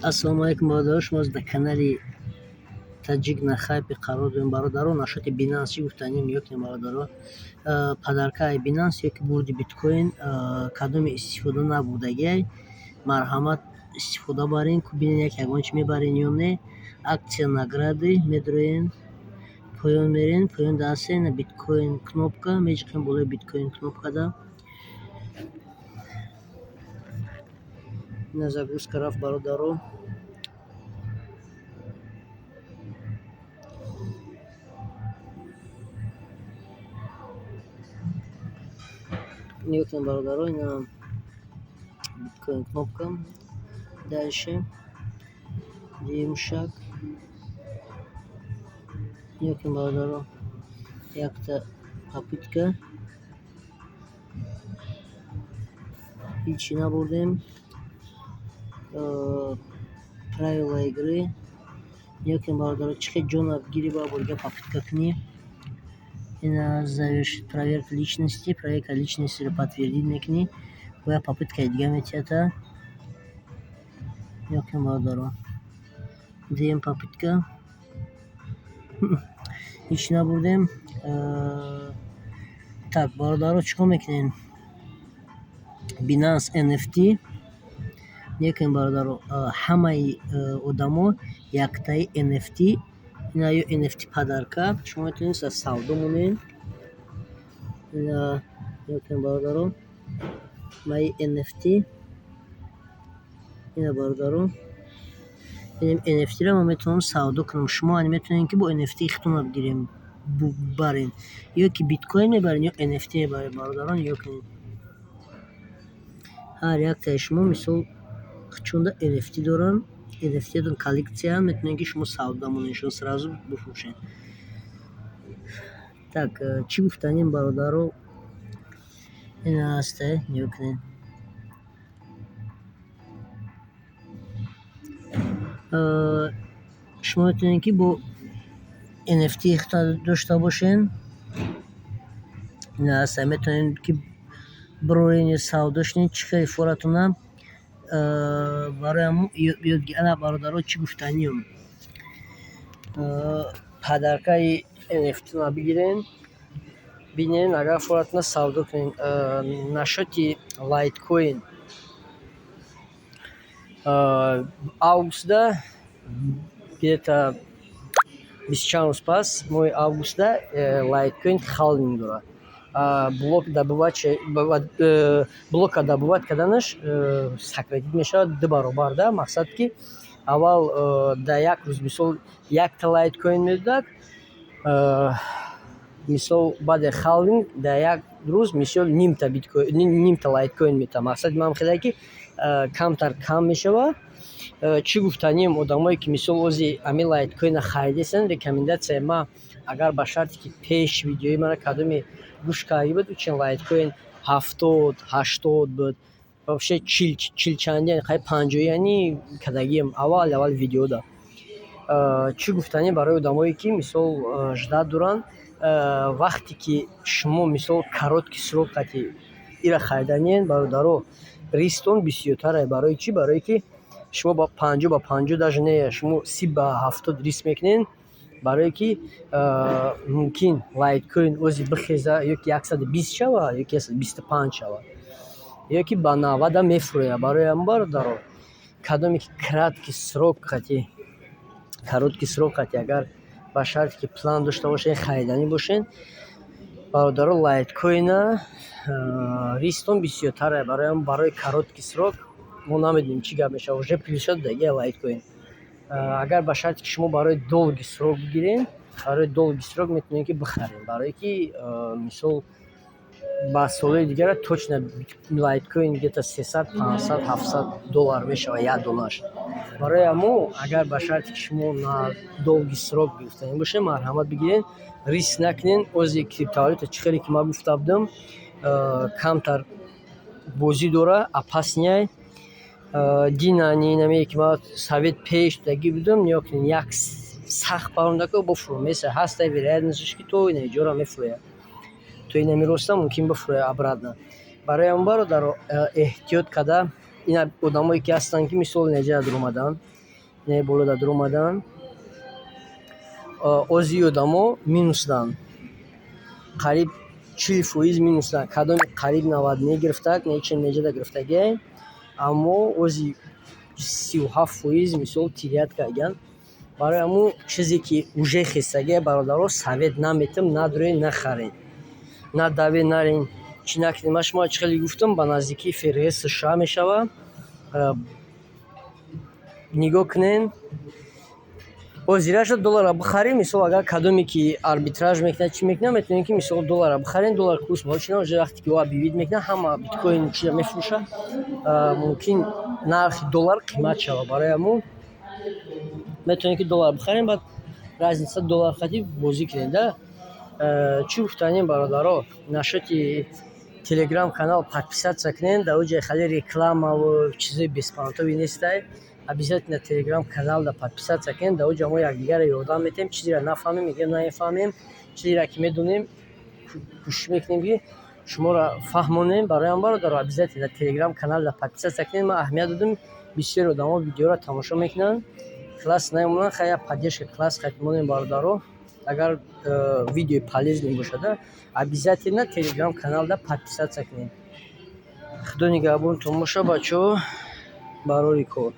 Ассалому алайкум, бародаро, шумо дар канали Таҷик на хайпе қарор дорем. Бародаро, нашоти Binance чӣ гуфтанем, нигоҳ кунем, бародаро. Подаркаи Binance ёки бурди биткоин кадоме истифода набурдагиай, марҳамат, истифода барен, бинед, як ягон чӣ мебарен ё не. Акция, награды медроен, поён мерен, поён даҳастен биткоин кнопка, меҷиқем болои биткоин кнопкада. Ина загрузка рафт, бародаро. Нигоҳ кунед, бародаро, ина биткоин кнопка. Дальше дуюм шаг. Нигоҳ кунед, бародаро, якта попытка. Ҳичи набурдем. Правила игры. Нигоҳ кунед, бародаро, чӣ хел ҷона бигирӣ, бояд бо дига попытка кунӣ. Ина завершить проверка личности, проверка личностиро подтвердить мекунӣ, бояд попыткаи дига метиҳад. Нигоҳ кунед, бародаро, дуюм попытка. Ҳеҷ набурдем. Так, бародаро, чӣ кор мекунем? Binance NFT. Нигоҳ кунед, бародаро, ҳамаи одамо яктаи NFT, ина ё NFT подарка шумо метавонед савдо монед. Ина нигоҳ кунед, бародаро, мои NFT. Ина, бародаро, NFT-ро ман метавонам савдо кунам. Шумо метавонед, ки бо NFT худтонро бигирем, барен. Ё ки биткоин мебарен, ё NFT мебарен, бародаро, нигоҳ кунед. Ҳар яктаи шумо, мисол, чунда NFT доранд, NFT-ятон коллекция, метавонед, ки шумо савдо монедшон, сразу бифурӯшед. Так, чӣ гуфтанем, бародаро? Ина ҳастай, нигоҳ кунед. Шумо метавонед, ки бо NFT худтон дошта бошед. Ина ҳастай, метавонед, ки бирорен ё савдо шунед, чӣ хеле форатона барои ҳамун ёд. Ана, бародаро, чӣ гуфтанием? Подаркаи NFT-ро бигирен, бинен, агар форатона савдо кунед. Нашоти лайткоин августда, где-то бисту чанд рӯз пас, моҳи августда лайткоин халвинг дорад. Блок добывать, блока добывать карданаш сократить мешавад ду баробар да. Мақсад, ки аввал дар як рӯз, мисол, якта лайткоин медодад, мисол, баъди халвинг дар як рӯз, мисол, нимта биткоин, нимта лайткоин метавад. Мақсади ман хеле, ки камтар кам мешавад. Чӣ гуфтанем? Одамое, ки, мисол, ози ҳамин лайткоинро харидастанд, рекомендатсияи ман, агар ба шарте ки пеш видеои маро кадоме гӯш карда буд, чин лайткоин 70, 80 буд, вообще чил, чилчанди, қариб 50 яъни кардагиам аввал аввали видеода. Чӣ гуфтанем барои одамое, ки, мисол, ждать доранд? Вақте ки шумо, мисол, короткий срок қати ира хариданиен, бародаро, рисктон бисёртар. Барои чӣ? Барое ки шумо ба 50 ба 50 даже не, шумо 30 ба 70 риск мекунед, барое ки мумкин лайткоин ози бихеза ё ки 120 шава, ё ки 125 шава, ё ки ба 90 мефурӯяд. Барои ҳамин, бародаро, кадоме ки краткий срок қати, короткий срок қати, агар ба шарте ки план дошта бошед, хариданӣ бошед, бародаро, лайткоина рисктон бисёртар. Барои ҳамин, барои короткий срок мо намедонем, чӣ гап мешавад, уже плюс шуд даги лайткоин. Агар ба шарте ки шумо барои долгий срок бигиред, барои долгий срок метавонед, ки бихаред, барое ки, мисол, ба солҳои дигара точно лайткоин где-то 300, 500, 700 доллар мешавад як донааш. Барои ҳамон, агар ба шарте ки шумо на долгий срок гирифтанӣ бошед, марҳамат, бигиред, риск накунед. Ози криптовалюта, чӣ хеле ки ман гуфта будам, камтар бозӣ дора, опасныйай. Динани инаме, ки ман совет пеш додагӣ будам, нигоҳ кунед, як сахт парондаку бо фурӯмеса ҳастай вероятностьш, ки то инаҷора мефурӯяд, то инами роста мумкин бифурӯяд обратно. Барои ҳамин, бародаро, эҳтиёт карда. Ина одамое ки ҳастанд, ки мисол инҷа дуромаданд, инаи болода дуромаданд, ози одамо минусданд, қариб 40% минусданд. Кадоме қариб 90 гирифтак, нечи неҷада гирифтагиай, аммо ози 37% мисол терять кардагианд. Барои ҳамун чизе ки уже хестагиай, бародаро, совет наметам, надурен, нахарен, на давен, нарен, чӣ накунем. Ман шуморо чӣ хеле гуфтам, ба наздикии ФРС США мешавад, нигоҳ кунен. Ҳозира шуд, долларро бихарем. Мисол, агар кадоме ки арбитраж мекунад, чӣ мекунад, метавонем ки мисол долларро бихарем, доллар курс боло шуда, уже вақте ки ӯ объявить мекунад, ҳама биткоин чиза мефурӯшад, мумкин нархи доллар қимат шавад. Барои ҳамун метавонем ки доллар бихарем, баъд разница доллар хати бозӣ кунем да. Чӣ гуфтанем, бародаро, насчёти телеграм канал подписаться кунем. Дар оҷа хеле рекламаву чизои беспонтовый нестай. Обязательно телеграм каналда подписаться кунем. Дар оҷа мо якдигарро ёрдам метиҳем. Чизеро нафаҳмем, мегӯем, намефаҳмем. Чизеро ки медонем, кӯшиш мекунем, ки шуморо фаҳмонем. Барои ҳам, бародаро, обязательно телеграм каналда подписаться кунем. Ман аҳамият додам, бисёри одамо видеоро тамошо мекунанд, класс намемонанд. Хай, як поддержка класс хати монем, бародаро. Агар видеои полезный бошада, обязательно телеграм каналда подписаться кунем. Худо нигаҳбонтон боша, бачаҳо, барори кор.